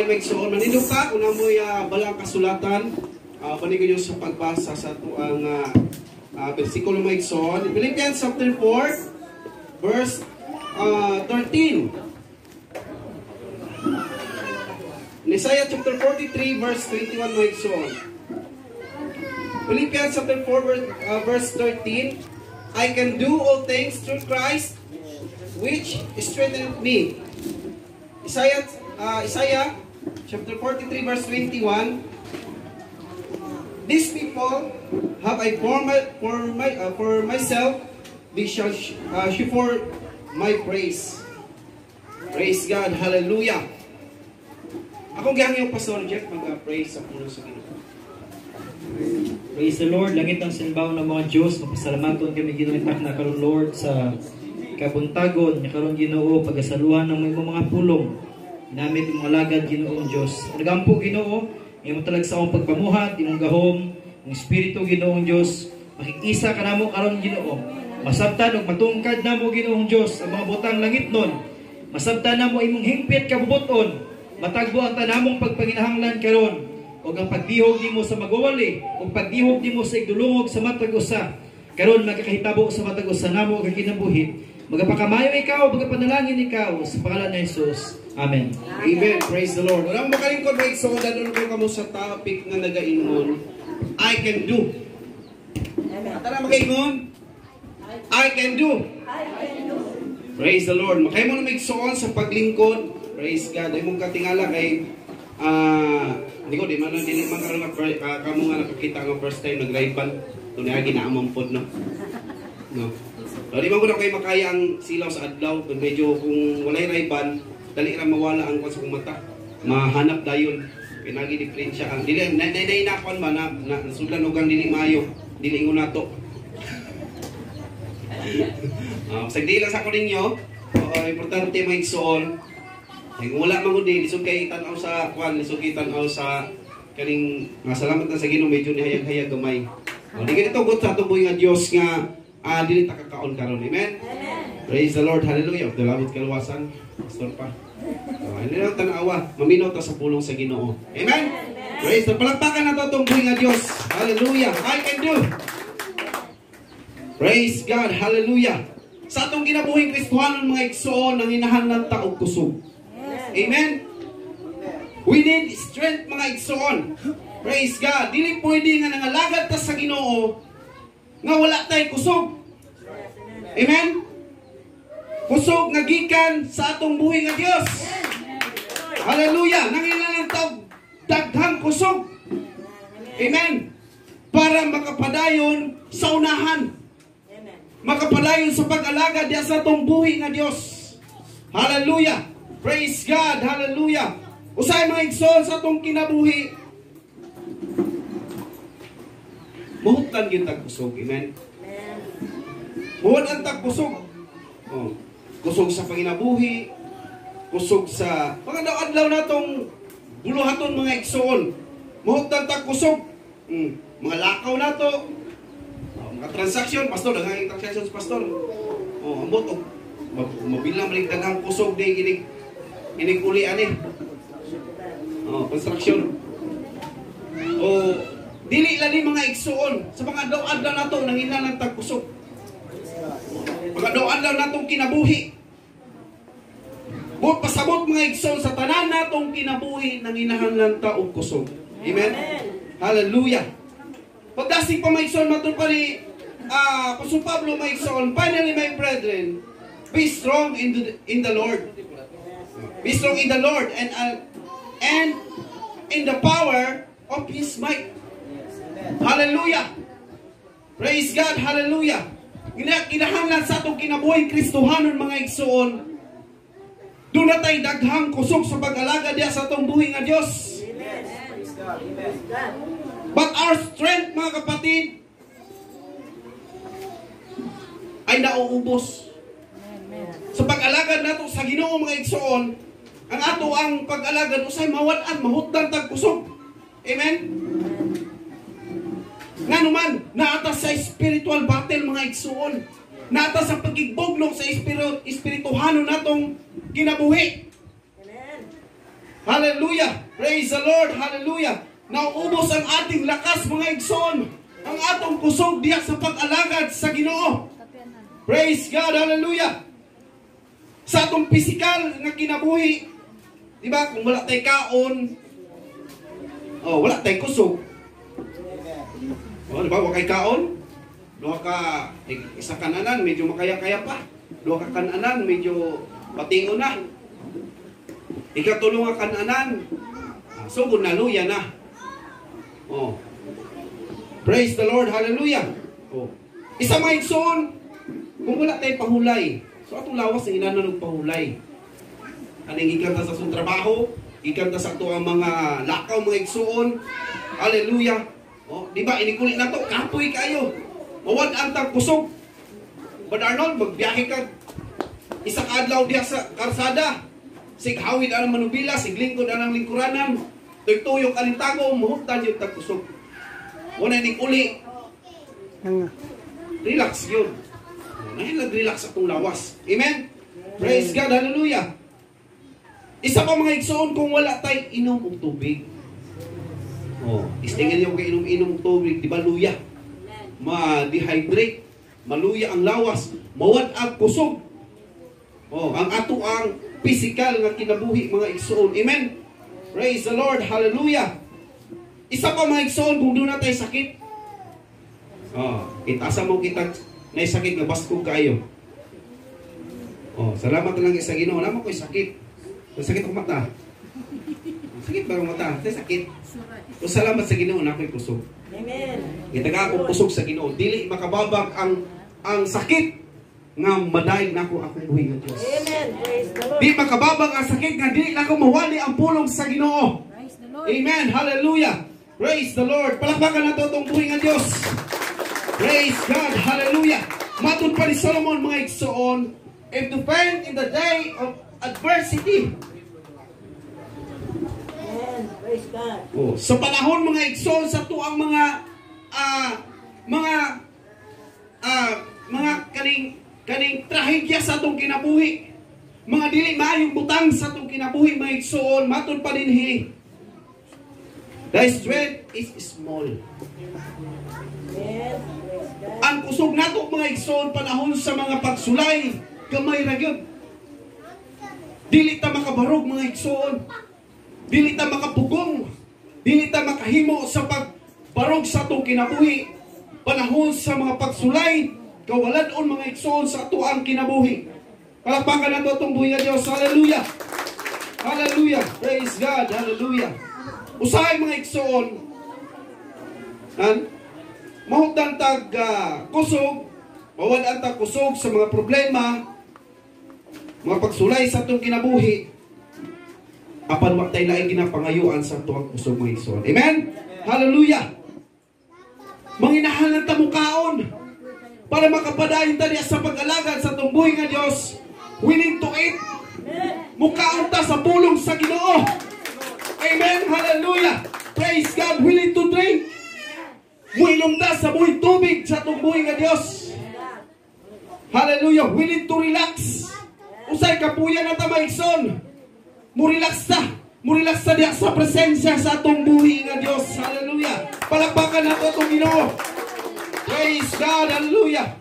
Alright, mga igsoon, manindog ka kung namoy balang kasulatan. Balikan nyo sa pagbasa sa atuang bersikulo, mga igsoon. Philippians chapter 4, verse 13. Isaiah chapter 43, verse 21, mga igsoon. Philippians chapter 4, verse 13. I can do all things through Christ, which strengtheneth me. Isaiah chapter 43, verse 21. These people have I for myself, they shall shepherd my praise. Praise God. Hallelujah. Akong gihangyo, Pastor Jeff, mag-praise sa pulong sa Ginoo. Praise the Lord. Langit ang sinbaw ng mga Diyos. Mapasalamaton kami, Ginoo, takna karon, Lord, sa kabuntagon nga karon, Ginoo, pagasaluhan ng imong mga pulong. Ginamit imong alagad, Ginoong Diyos. Nagampo, Ginoo, imong talag sa akong pagpamuhat, imong gahom, imong espiritu, Ginoong Diyos. Makikisa kanamo karon, Ginoo. Masabtan ug matungkad namo, Ginoong Diyos, ang mga butang langit nun. Masabtan namo imong hingpit kabubuton. Matagbo ang tanamong pagpanginahanglan karon ug ang pagdihog nimo sa magwawali ug pagdihog nimo sa igdulungog sa matag usa karon magkakahitabo sa matag usa namo ug kinabuhi. Magapakamayo ikaw, magapanalangin ikaw sa pangalan ni Jesus. Amen. Amen. Praise the Lord. Walang makalingkod, mga igsoon, dadulog ko kamo sa topic nga nagaingon, I can do. Tara, magaingon. I can do. Praise the Lord. Makahimo na, mga igsoon, sa paglingkod. Praise God. Ay mong katingala kay hindi ko di man dili man karon nga kamo nga nakakita nga first time nag-rayban tuni ginaamang pod, no. No. So, di man ko na kayo makaya ang silaw sa adlaw. Kung medyo kung walay Ray-Ban, dali ra mawala ang kwan sa kong mata. Mahanap dayon. Kay nagi diferensya ang dili na na na na kwan ba na, na nasudlan og ang dili maayo. Dili ingon nato. Sagdi lang sa ko ninyo. Oo, importante, mga igsoon. Ay, kung wala man gud lisod kay tan-aw sa kwan, lisod kay tan-aw sa kaning nga salamat na sa Ginoo medyo nihayag-hayag gamay. O, di ganito god sa atong buhi nga Dios nga dili ta kakaon karon. Amen. Praise the Lord. Hallelujah. Dalawot kaluwasan. Pastor pa. Oh, hindi lang tanawa. Maminaw ta sa pulong sa Ginoo. Amen. Praise the Palakpakan na to atong buhi nga Dios. Hallelujah. I can do. Praise God. Hallelujah. Sa atong kinabuhing Kristohanon, mga igsoon, nanginahanglan ta og kusog. Amen. We need strength, mga igsoon. Praise God. Dili pwede nga nangalagad ta sa Ginoo nga wala tay kusog. Amen. Kusog nga gikan sa atong buhi nga Dios. Hallelujah. Nangailangan ta og daghang kusog. Amen. Para makapadayon sa unahan. Makapadayon sa pag-alagad diya sa atong buhi nga Dios. Hallelujah. Praise God. Hallelujah. Usay, mga igsoon, sa atong kinabuhi, muhutan gyud tag kusog. Amen. Muhutan tag kusog. Oh. Kusog sa panginabuhi, kusog sa mga adlaw natong buluhaton, mga igsoon. Muhutan tag kusog. Mga lakaw nato, oh, mga transaction, Pastor, daghang transactions, Pastor. Oh, ambot og mabilang man daghang kusog di inig inig uli ani. Oh, construction. Oh, dili lali, mga igsoon, sa mga adlaw-adlaw nato nanghinahanglan tag kusog. Mga adlaw-adlaw natong kinabuhi. Buot pasabot, mga igsoon, sa tanan natong kinabuhi nanginahanglan ta og kusog. Amen. Hallelujah. Pagdasig pa, mga igsoon, matul pa ni Apostol Pablo, mga igsoon, "Finally, my brethren, be strong in the Lord. Be strong in the Lord and in the power of His might." Hallelujah. Praise God. Hallelujah. Kinahanglan sa atong kinabuhi Kristohanon, mga igsoon, duna tay daghang kusog sa pag-alaga diya sa atong buhi nga Dios. But our strength, mga kapatid, ay nauubos. Sa pag-alagad nato sa Ginoo, mga igsoon, ang ato ang pag-alagad usay mawad-an, mahutdan tag kusog. Amen? Ngano man, naata sa spiritual battle, mga igsoon. Naata sa pagigbugnong sa espirituhanon natong kinabuhi. Hallelujah! Praise the Lord! Hallelujah! Nauubos ang ating lakas, mga igsoon. Ang atong kusog diya sa pag-alagad sa Ginoo. Praise God! Hallelujah! Sa atong pisikal nga kinabuhi, di ba? Kung wala tay kaon, oh, wala tay kusog. Oh, di ba? Wa kay kaon. Duha ka eh, isa kananan, medyo makaya-kaya pa. Duha ka kananan, medyo patingo na. Ikatulo nga kananan, ah, sugod na, luya na. Oh. Praise the Lord, hallelujah. Oh. Isa, mga igsoon, kung wala tayo pahulay, so atong lawas ang inanon og pahulay. Aning gikan ta sa atong trabaho, gikan ta sa ato ang mga lakaw, mga igsoon. Hallelujah. Oh, di ba inikuli na to, kapoy kayo. Mawad ang tag kusog. Brad Arnold, magbiyahe ka isa ka adlaw diha sa karsada. Sighawid ang manubila, siglingkod ang lingkuranan. Tuyok-tuyok aning tago, muhutdan yung tag kusog. Wala ning uli, relax yun. Nahil nag-relax atong lawas. Amen? Praise God, hallelujah. Isa pa, mga igsoon, kung wala tay inom og tubig. Oh, istingin niyo kay inom-inom og tubig, di ba luya? Ma-dehydrate, maluya ang lawas, mawad ang kusog. Oh, ang ato ang physical nga kinabuhi, mga igsoon. Amen? Praise the Lord, hallelujah. Isa pa, mga igsoon, kung doon na tayo sakit. Oh, itasa mo kita na sakit nga baskog kayo. Oh, salamat na lang sa Ginoo. Namo ko'y sakit. Kung sakit ako mata. Sakit ba ang mata? Tay sakit. So, salamat sa Ginoo na ako'y kusog. Amen. Gitaga akong kusog sa Ginoo. Dili makababag ang sakit nga madaig nako akong buhi nga Dios. Amen. Praise the Lord. Di makababag ang sakit nga dili nako mawali ang pulong sa Ginoo. Praise the Lord. Amen. Hallelujah. Praise the Lord. Palakpakan nato itong buhi nga Dios. Praise God. Hallelujah. Matud pa ni Solomon, mga igsoon, if to faint in the day of adversity. Amen. Praise God. Oh, sa panahon, mga igsoon, sa tuang mga kaning trahedya sa atong kinabuhi. Mga dili maayong butang sa atong kinabuhi, mga igsoon, matud pa dinhi, thy strength is small. Amen. Praise God. Ang kusog nato, mga igsoon, panahon sa mga pagsulay, gamay ra gyud. Dili ta makabarog, mga igsoon. Dili ta makapugong. Dili ta makahimo sa pagbarog sa atong kinabuhi. Panahon sa mga pagsulay, kawalan-on, mga igsoon, sa ato ang kinabuhi. Palakpakan nato atong buhi nga Dios. Hallelujah. Hallelujah. Praise God. Hallelujah. Usahay, mga igsoon, an mahutdan tag kusog, mawad tag kusog sa mga problema, mga pagsulay sa atong kinabuhi, apan wa tay laing ginapangayuan sa atong kusog, mga igsoon. Amen? Hallelujah! Manginahanglan ta mukaon para makapadayon ta diya sa pag-alagad sa atong buhi nga Dios. We need to eat. Mukaon ta sa pulong sa Ginoo. Amen. Hallelujah. Praise God. We need to drink. Muinom ta sa buhi tubig sa atong buhi nga Dios. Hallelujah. We need to relax. Usay kapuya na ta, mga igsoon. Mo-relax ta. Mo-relax ta diya sa presensya sa atong buhi nga Dios. Hallelujah. Palakpakan nato atong Ginoo. Praise God. Hallelujah.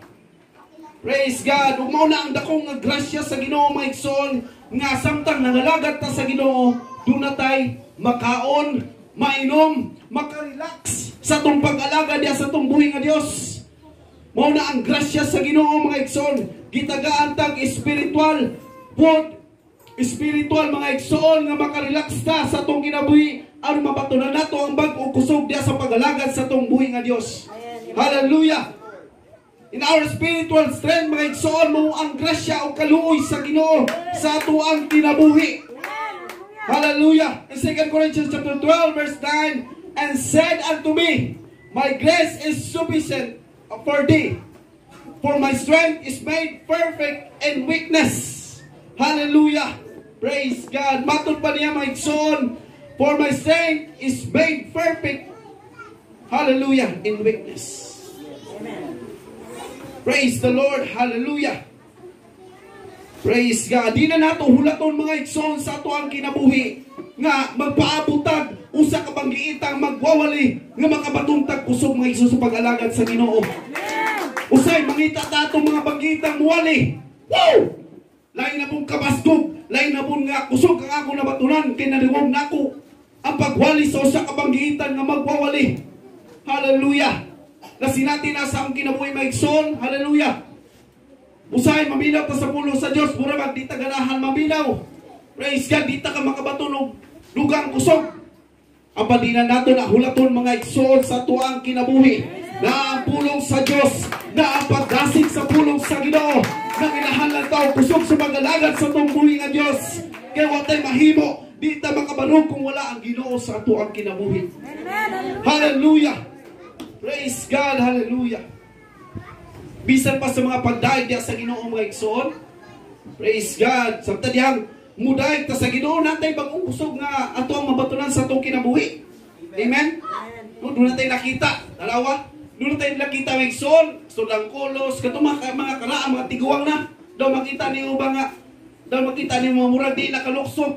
Praise God. Ug mao na ang dakong nga grasya sa Ginoo, mga igsoon, nga samtang nangalagad ta sa Ginoo, duna tay makaon, mainom, makarelax sa atong pag-alagad diya sa atong buhi nga Dios. Mao na ang grasya sa Ginoo, mga igsoon. Gitagaan tag spiritual food, spiritual, mga igsoon, nga makarelax ta sa atong kinabuhi aron mabatunan nato ang bag-ong kusog diya sa pag-alagad sa atong buhi nga Dios. Hallelujah. In our spiritual strength, mga igsoon, mao ang grasya o kaluoy sa Ginoo sa ato ang kinabuhi. Hallelujah. In 2 Corinthians chapter 12 verse 9, "And said unto me, My grace is sufficient for thee, for my strength is made perfect in weakness." Hallelujah. Praise God. Matod pa niya, mga igsoon, for my strength is made perfect, hallelujah, in weakness. Amen. Praise the Lord. Hallelujah. Praise God. Di na nato hulaton, mga igsoon, sa ato ang kinabuhi. nga magpaabotag usa ka banggiitang magwawali nga makabaton tag kusog, mga igsoon, sa pag-alagad sa Ginoo. Usay mangita ta atong mga banggiitang muwali. Woo! Lain na pong kabaskog, lain na pong nga kusog ang ako nabatunan kay nadungog nako ang pagwali sa usa ka banggiitan nga magwawali. Hallelujah. Nasinati na sa akong kinabuhi, mga igsoon. Hallelujah. Usay maminaw ta sa pulong sa Dios, mura mag di ta ganahan maminaw. Praise God, di ta ka makabaton og dugang kusog. Ang balinan nato na hulaton, mga igsoon, sa tuang kinabuhi na ang pulong sa Dios, na ang pagdasig sa pulong sa Ginoo, na kinahanglan ta og kusog sa pag-alagad sa atong buhi nga Dios. Kay wa tay mahimo, di ta makabarog kung wala ang Ginoo sa atuang kinabuhi. Hallelujah. Praise God, hallelujah. Bisan pa sa mga pagdaig diya sa Ginoo, mga igsoon. Praise God. Samtang dihang mudaig ta sa Ginoo, natay bagong kusog nga ato ang mabatunan sa atong kinabuhi. Amen. No, doon natin nakita, dalawa. Doon natin nakita, mga igsoon, sudang kolos, katong mga karaan, mga tiguang na. Daw makita niyo ba nga, daw makita niyo mga murag di nakaluksok,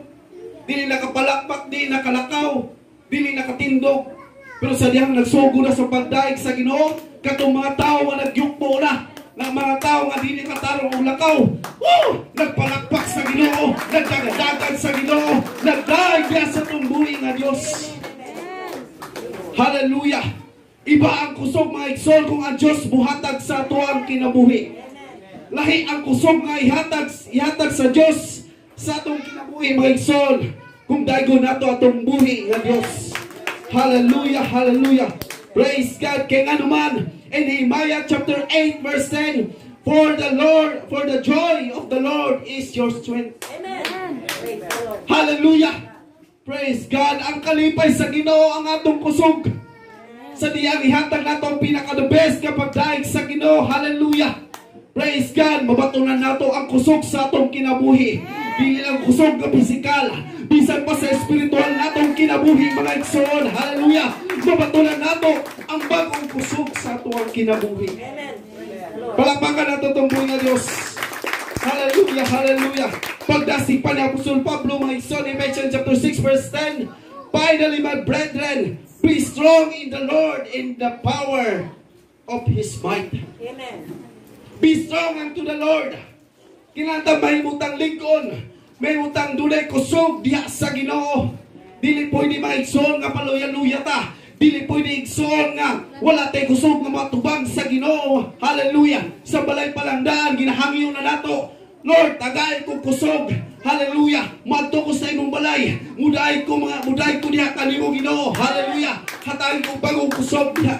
dili nakapalakpak, di nakalakaw, dili nakatindog. Pero sa dihang nagsugo na sa pagdaig sa Ginoo, katong mga tao nga nagyukbo na, nga mga tao nga dili katarong og lakaw, woo! Nagpalakpak sa Ginoo, nagdagadagan sa Ginoo, nagdaig diya sa tumbuhi nga Dios. Hallelujah! Iba ang kusog, mga igsoon, kung ang Diyos buhatag sa atuang kinabuhi. Lahi ang kusog nga ihatag sa Diyos sa atong kinabuhi, mga igsoon, kung daigon nato atong buhi nga Diyos. Hallelujah, hallelujah. Praise God. Kay nga naman, in Nehemiah chapter 8 verse 10, "For the Lord, for the joy of the Lord is your strength." Amen. Praise the Lord. Hallelujah. Praise God. Ang kalipay sa Ginoo ang atong kusog. Sa diyang ihatag nato ang pinaka the best kapag daig sa Ginoo. Hallelujah. Praise God. Mabatunan nato ang kusog sa atong kinabuhi. Dili lang kusog nga pisikal, bisan pa sa espiritual natong kinabuhi, mga igsoon. Hallelujah. Mabatunan nato ang bagong kusog sa atong kinabuhi. Amen. Praise the Lord. Palakpakan nato itong buhay nga Diyos. Hallelujah, hallelujah. Pagdasig pa ni Apostol Pablo, mga igsoon, Ephesians chapter 6 verse 10, "Finally, my brethren, be strong in the Lord, in the power of His might." Amen. Be strong unto the Lord. Kinahanglan mahimutang lig-on, mahimutang dunay kusog diha sa Ginoo. Dili pwede, mga igsoon, nga paluya-luya ta. Dili pwede, igsoon, nga wala tay kusog nga matubang sa Ginoo. Hallelujah. Sa balay palangdaan ginahangyo na nato. Lord, tagay ko kusog. Hallelujah. Madto ko sa imong balay. Mudaay ko diha kanimo, Ginoo. Hallelujah. Hatagin ko bagong kusog diha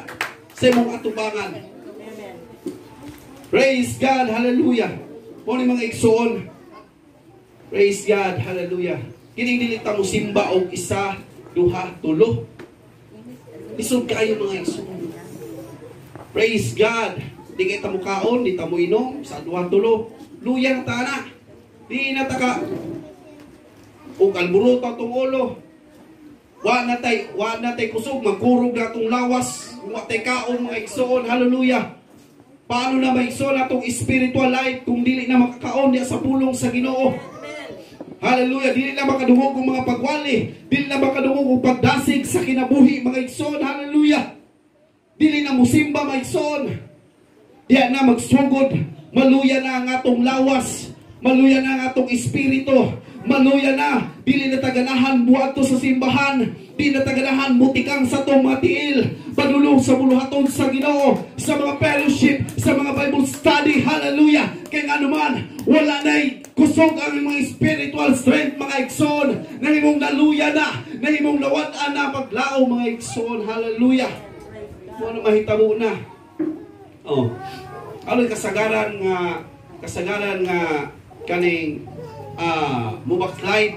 sa imong atubangan. Amen. Praise God, hallelujah. Mo ni, mga igsoon. Praise God, hallelujah. Kining dili ta mo simba og isa, duha, tulo. Lisod kaayo, mga igsoon. Praise God. Di kay ta mo kaon, di ta mo inom sa duha, tulo. Luya na ta na. Di na ta ka og alburuto atong ulo. Wa na tay kusog, magkurog na atong lawas. Kung wa tay kaon, mga igsoon, hallelujah. Paano na, mga igsoon, atong spiritual life kung dili na makakaon diya sa pulong sa Ginoo? Amen. Hallelujah, dili na makadungog og mga pagwali, dili na makadungog og pagdasig sa kinabuhi, mga igsoon, hallelujah. Dili na musimba, mga igsoon. Diya na magsugod, maluya na ang atong lawas, maluya na ang atong espiritu, maluya na, dili na taganahan buhato sa simbahan, di na taganahan mutikang sa atong mga tiil, padulong sa buluhaton sa Ginoo, sa mga fellowship, sa mga Bible study, hallelujah. Kaya nga naman, wala na'y kusog ang mga spiritual strength, mga igsoon, na imong naluya na, na imong nawad-an na paglao, mga igsoon, hallelujah. Mo na mahitabo na. Oh. Ano kasagaran nga kaning mo backslide,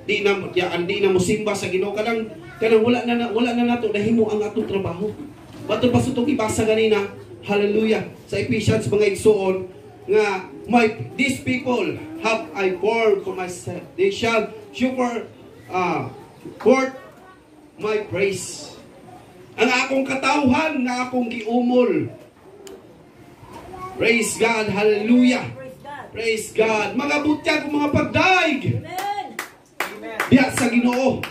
di na mosimba sa Ginoo, kanang wala na nato nahimo ang atong trabaho. Bato pa sa itong ibasa ganina, hallelujah, sa Ephesians, mga igsoon, nga my "These people have I formed for myself. They shall suffer forth my praise." Ang akong katawhan nga akong giumol. Praise God, hallelujah. Praise God. Praise God. Mga butyag, mga pagdaig. Amen. diha sa Ginoo.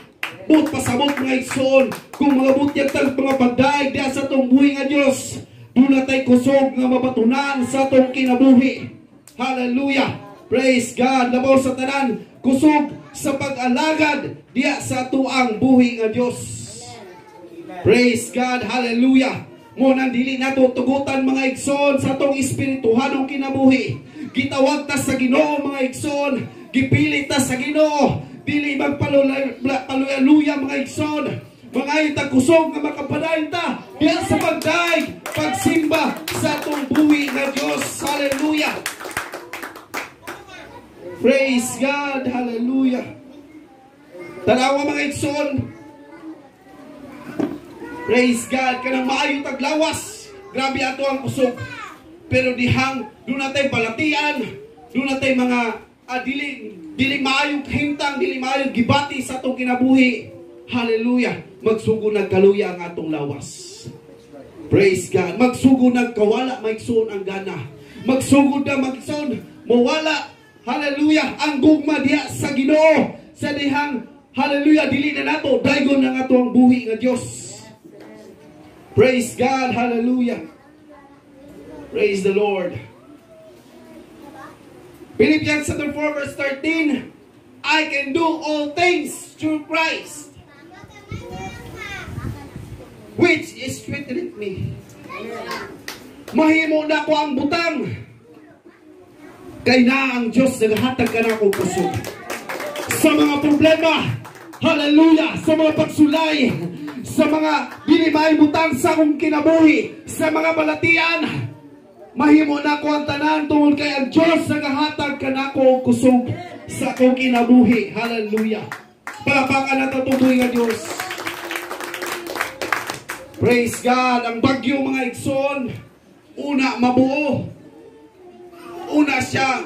Buot pasabot, mga igsoon, kung mga butyag tag mga pagdaig diha sa atong buhi nga Dios, duna tay kusog nga mabatunan sa atong kinabuhi. Hallelujah. Praise God. Labaw sa tanan, kusog sa pag-alagad diha sa atoang buhi nga Dios. Praise God. Hallelujah. Mao nang dili nato tugutan, mga igsoon, sa atong espirituhanong kinabuhi. Gitawag ta sa Ginoo, mga igsoon, gipili ta sa Ginoo. Dili magpaluya-luya, mga igsoon. Mga ta kusog nga makapadayon ta diha sa pagdaig, pagsimba sa atong buhi nga Dios. Hallelujah. Praise God. Hallelujah. Tanawa, mga igsoon. Praise God. Kanang maayo taglawas. Grabe ato ang kusog. Pero dihang duna tay balatian, duna tay mga dili dili maayong kahimtang, dili maayong gibati sa atong kinabuhi. Hallelujah. Magsugod nagkaluya ang atong lawas. Praise God. Magsugod nagkawala, maigsoon, ang gana. Magsugod na magsoon, mawala. Hallelujah. Ang gugma diha sa Ginoo. Sa dihang, hallelujah, dili na nato daygon ang ato ang buhi nga Dios. Praise God. Hallelujah. Praise the Lord. Philippians chapter 4 verse 13. "I can do all things through Christ, which is strengtheneth me." Mahimo na ko ang butang. Kay na ang Diyos naghatag kanako kusog. Sa mga problema, hallelujah, sa mga pagsulay, sa mga dili maayong butang sa akong kinabuhi, sa mga balatian, mahimo na ko ang tanan tungod kay ang Diyos nagahatag kanako og kusog sa akong kinabuhi. Hallelujah. Palakpakan nato itong buhi nga Diyos. Praise God. Ang bagyo, mga igsoon, una mabuo. Una siya,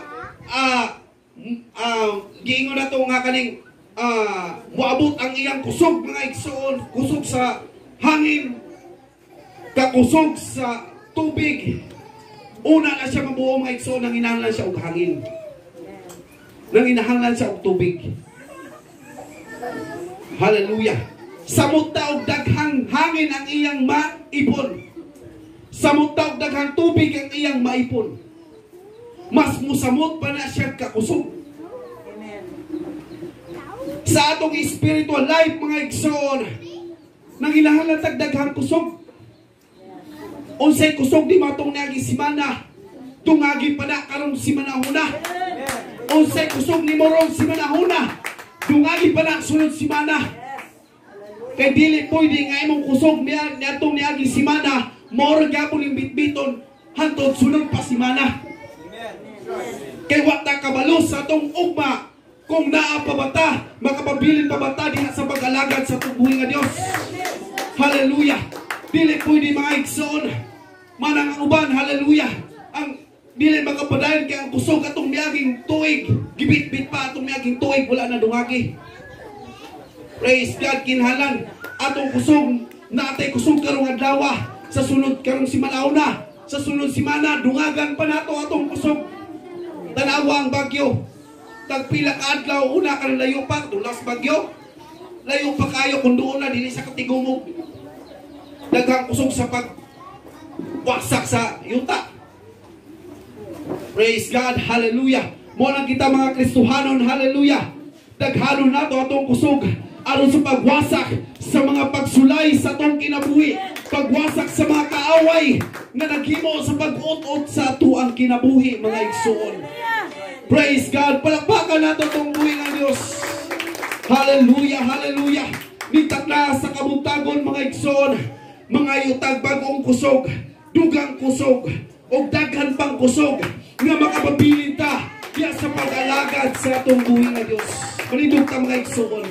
giingon na to nga kaning muabot ang iyang kusog, mga igsoon, kusog sa hangin, kakusog sa tubig. Una na siya mabuo, mga igsoon, nanginahanglan siya og hangin. Nanginahanglan siya og tubig. Hallelujah. Samot ta og daghang hangin ang iyang maipon. Samot ta og daghang tubig ang iyang maipon. Mas musamot pa na siya kakusog. Amen. Sa atong spiritual life, mga igsoon, nanginahanglan tag daghang kusog. Unsay kusog di matong niagi simana, tungagi pa na karong simana huna. Unsay kusog ni morong simana huna, tungagi pa na sunod simana. Kay dili pwede nga imong kusog niya niadtong niagi simana, mao ra gyapon yung bitbiton hantod sunod pa simana. Kay wa ta kabalo sa atong ugma kung naa pa ba ta, makapabilin pa ba ta diha sa pag-alagad sa atong buhi nga Dios. Hallelujah. Dili pwede, mga igsoon. Manang ang uban, hallelujah. Ang dili makapadayon kay ang kusog atong miaging tuig, gibitbit pa atong miaging tuig, wala na dungagi. Praise God, kinahanglan atong kusog, naatay kusog karong adlaw, sa sunod karong simana na, sa sunod simana dungagan pa nato atong kusog. Tanawa ang bagyo. Tagpila ka adlaw una ka layo pa tulas bagyo. Layo pa kayo kung doon na dili sa katigumog. Daghang kusog sa pag wasak sa yuta. Praise God, hallelujah. Mao lang kita mga Kristohanon, hallelujah. Daghanon nato atong kusog aron sa pagwasak sa mga pagsulay sa atong kinabuhi, pagwasak sa mga kaaway nga naghimo sa pag-ut-ut sa atuang kinabuhi, mga igsoon. Praise God. Palakpakan nato itong buhi ng Diyos. Hallelujah, hallelujah. Nitak na sa kabuntagon, mga igsoon, mga yutag bagong kusog, dugang kusog, o daghan pang kusog nga makapabilin ta diya sa pag-alagad sa atong buhi nga Diyos. Manindog ta, mga igsoon.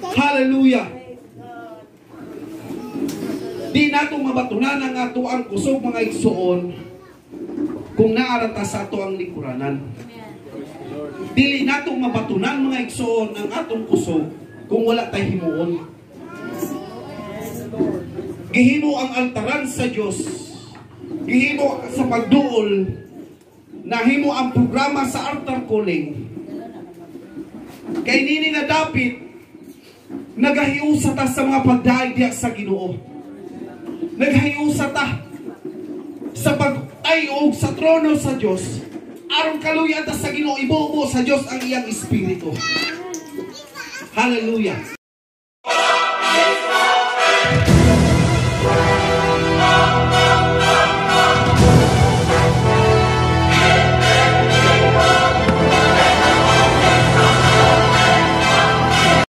Hallelujah. Di nato mabatunan ang ato ang kusog, mga igsoon, kung naarata sa ato ang lingkuranan. Dili nato mabatunan, mga igsoon, ang atong kusog kung wala tay himuon. Gihimo ang altaran sa Dios. Gihimo sa pagduol. Nahimo ang programa sa altar calling. Kay nini nga dapit, nagahiusa ta sa mga pagdaig diha sa Ginoo. Naghiusa ta sa pagtayog sa trono sa Dios aron kaluyan ta sa Ginoo, ibubo sa Dios ang iyang espiritu. Hallelujah.